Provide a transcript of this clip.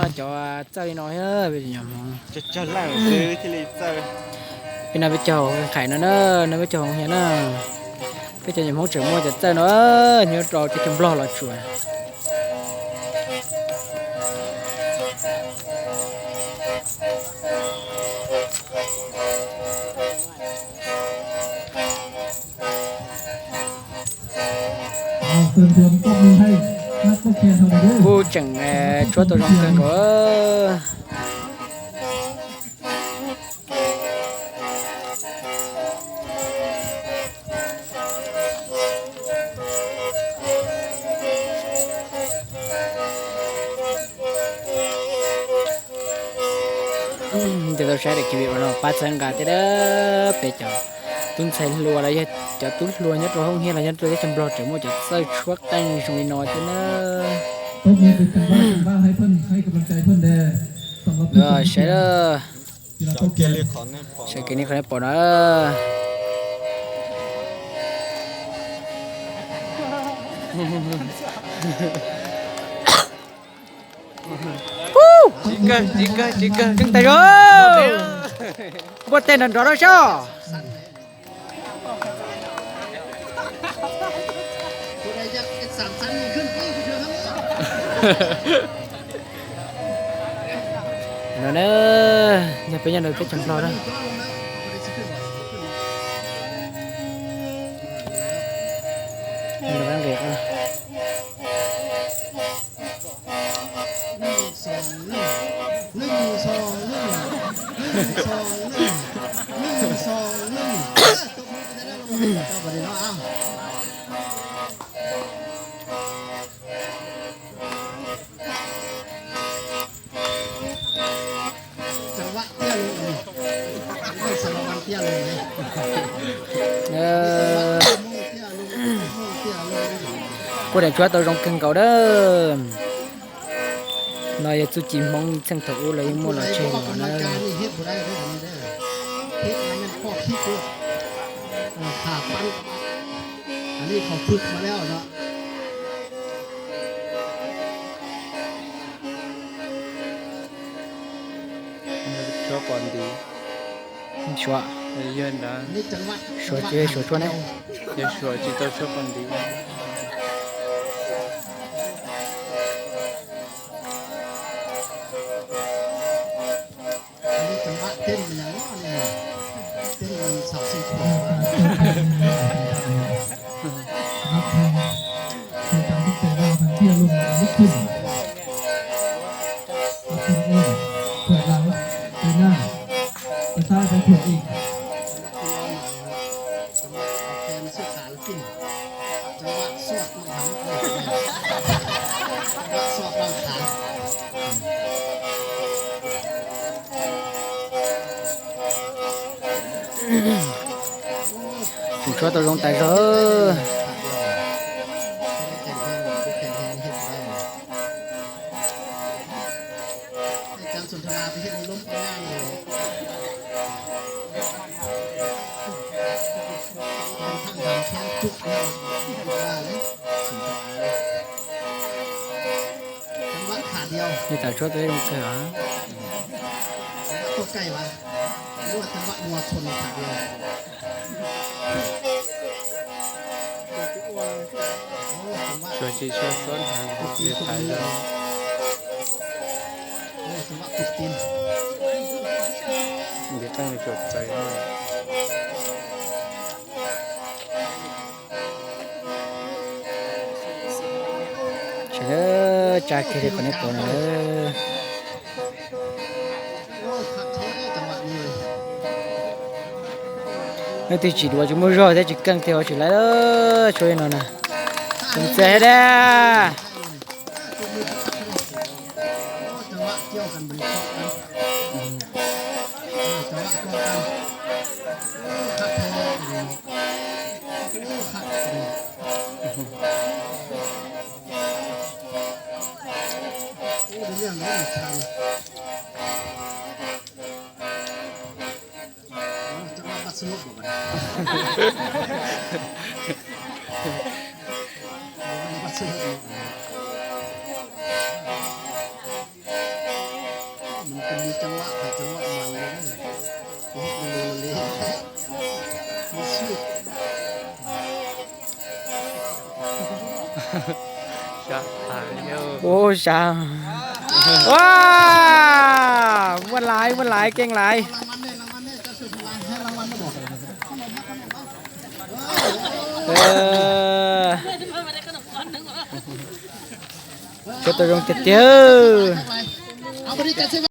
Cov txawj li no thiab peb cov Hmoob. Peb no peb caug nqaim no na, no peb caug hauv hias na. Peb cov Hmoob tseem muaj cov txawj no nyob rau teb chaws Nplog los tsuas. Kuj tseem tshuab tau zoo kawg nkaus. Ntes tau saib daim clip no pab txhawb nqa thiab peb cov tub ntxhais hluas los yog cov tub hluas nyob rau hauv hias los nyob rau teb chaws Nplog tseem muaj cov txawj tshuab qeej zoo li no thiab na. Saib, saib kiag li qhov nej pom no. Tsis kawg, tsis kawg, tsis kawg, keej tas zog. Npuaj teg nrov nrov rau sab. No na, yog peb nyob rau teb chaws Nplog na. Kuj tseem tshuab tau zoo kawg nkaus dab. No yog txuj ci Hmoob txheej thaum ub lawv yeej muaj los tseg los na. Suav, suav, suav tshuab ne. Yog suav tsis tau tshuab poj ntxiv. Tseem tshuab tau zoo tas zog. Li tas tshuab tau zoo kawg os. Suav tsis suav suav heev li tas zog. Ntiv qeej tsuas txais. Tsa kiag li qhov nej pom no. Leej twg tsis duav tsis muaj zog thiab tsis keej tiag ua tsis laib, tshuab li no na. Txaus ntxias thiab dab. Ua, muaj laiv, muaj laiv, keej laiv. Cov tau zoo tiag tiag.